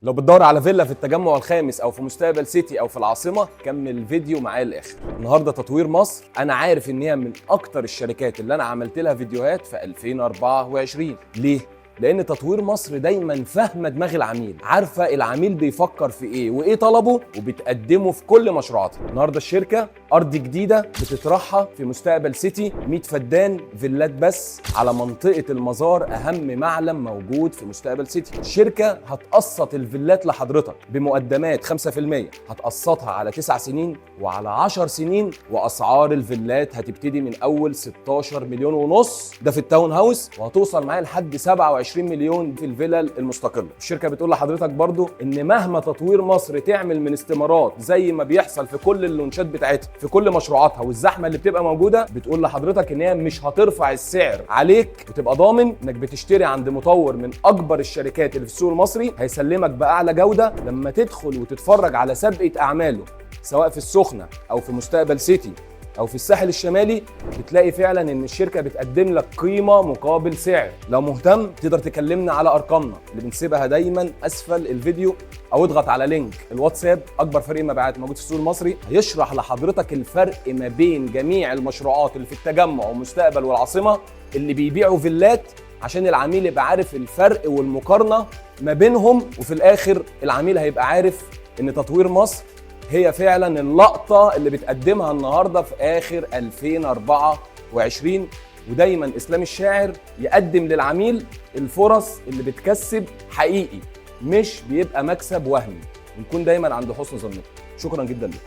لو بتدور على فيلا في التجمع الخامس او في مستقبل سيتي او في العاصمة، كمل الفيديو معايا للاخر. النهارده تطوير مصر انا عارف ان هي من اكتر الشركات اللي انا عملت لها فيديوهات في 2024. ليه؟ لان تطوير مصر دايما فاهمه دماغ العميل، عارفه العميل بيفكر في ايه وايه طلبه، وبتقدمه في كل مشروعاتها. النهارده الشركة ارض جديدة بتطرحها في مستقبل سيتي، 100 فدان فيلات بس على منطقة المزار، اهم معلم موجود في مستقبل سيتي. الشركة هتقسط الفيلات لحضرتك بمقدمات 5%، هتقسطها على 9 سنين وعلى 10 سنين، واسعار الفيلات هتبتدي من اول 16 مليون ونص ده في ال town house، وهتوصل معايا لحد 27 مليون في الفيلل المستقلة. الشركة بتقول لحضرتك برضو ان مهما تطوير مصر تعمل من استمارات زي ما بيحصل في كل اللونشات بتاعتها في كل مشروعاتها والزحمه اللي بتبقى موجودة، بتقول لحضرتك ان هي مش هترفع السعر عليك، وتبقى ضامن انك بتشتري عند مطور من اكبر الشركات اللي في السوق المصري، هيسلمك باعلى جوده. لما تدخل وتتفرج على سابقه اعماله سواء في السخنة او في مستقبل سيتي او في الساحل الشمالي، بتلاقي فعلا ان الشركة بتقدم لك قيمة مقابل سعر. لو مهتم تقدر تكلمنا على ارقامنا اللي بنسيبها دايما اسفل الفيديو، او اضغط على link الواتساب. اكبر فريق مبيعات موجود في السوق المصري هيشرح لحضرتك الفرق ما بين جميع المشروعات اللي في التجمع ومستقبل والعاصمه اللي بيبيعوا فيلات، عشان العميل يبقى عارف الفرق والمقارنة ما بينهم، وفي الاخر العميل هيبقى عارف ان تطوير مصر هي فعلا اللقطة اللي بتقدمها النهاردة في آخر 2024. ودايما إسلام الشاعر يقدم للعميل الفرص اللي بتكسب حقيقي، مش بيبقى مكسب وهمي، ونكون دايما عند حسن ظنكم. شكرا جدا لكم.